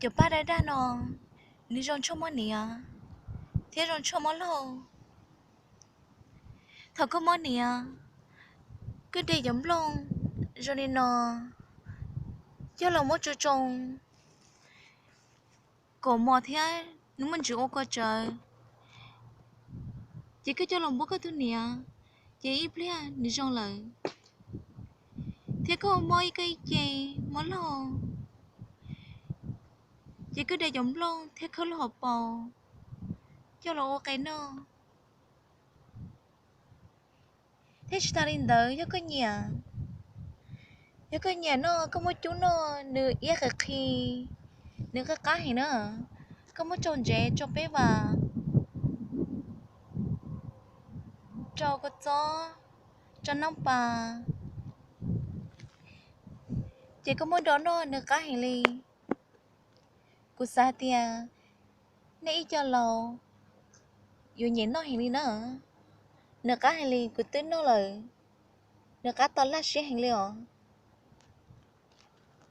Cov paj dab dab no, nws zoo tshuaj mob niam thiab zoo tshuaj mob laug. Thaum koj mob niam, koj de cov nplooj zoo li no coj los muab tsoo tsoo kom mos thiab nws muaj ntsis ua kua tsawv, ces koj coj los npuab koj tus niam, ces ib pliag nws zoo lawm. Thiab koj mob ib koj ib ce, mob laug, ces koj de cov nplooj thiab khawb lub hauv paus coj los ua qe noj. Thiab tsis tas li ntawd, yog koj nyiam, yog koj nyiam noj, koj muab cub noj nws iab qis qhi, nws qab qab heev na. Koj muab tsau ntsev, tsau peb vas, tsau kua txob, tsau nab pas, ces koj muab do noj nws qab heev li. Kuv xav hais tias nej ib co laus yuav nyiam noj heev li na. Nws qab heev li, kuv twb noj lawm, nws qab to laj siab heev li os.